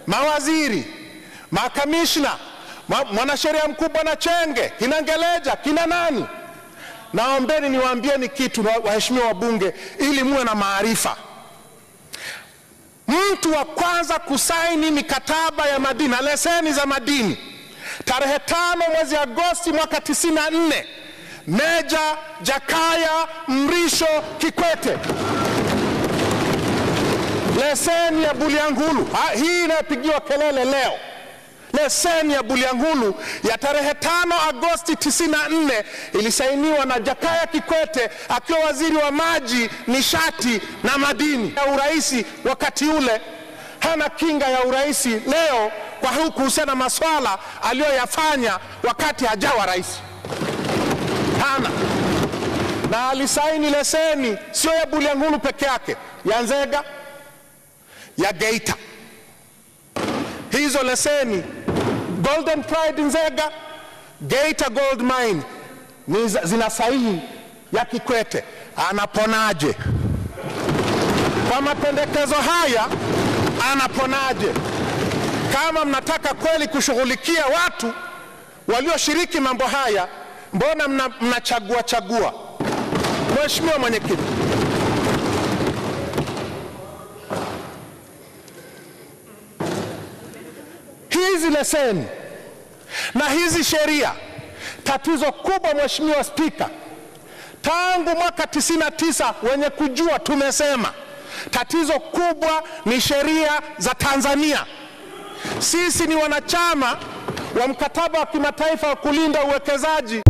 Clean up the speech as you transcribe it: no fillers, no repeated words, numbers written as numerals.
mawaziri, makamishna, mwanasheria mkuu Bwana Chenge, kina Ngeleja, kina nani. Naombeni niwaambieni kitu, waheshimiwa wabunge, ili muwe na maarifa. Mtu wa kwanza kusaini mikataba ya madini na leseni za madini tarehe 5 mwezi Agosti mwaka 94, Meja Jakaya Mrisho Kikwete. Leseni ya Bulyanhulu, hii inayopigiwa kelele leo, leseni ya Bulyanhulu ya tarehe 5 Agosti 94 ilisainiwa na Jakaya Kikwete akiwa waziri wa maji, nishati na madini ya uraisi wakati ule. Hana kinga ya uraisi leo kwa huku kuhusiana na maswala aliyoyafanya wakati hajawa rais. Hana. Na alisaini leseni sio ya Bulyanhulu peke yake, ya Nzega, ya Geita. Hizo leseni, Golden Pride Nzega, Geita Gold Mine, zina sahihi ya Kikwete. Anaponaje? Kwa mapendekezo haya anaponaje? Kama mnataka kweli kushughulikia watu walioshiriki mambo haya, mbona mnachagua chagua? Mheshimiwa Mwenyekiti, hizi leseni na hizi sheria, tatizo kubwa Mheshimiwa Spika, tangu mwaka 99 wenye kujua tumesema tatizo kubwa ni sheria za Tanzania. Sisi ni wanachama wa mkataba wa kimataifa wa kulinda uwekezaji.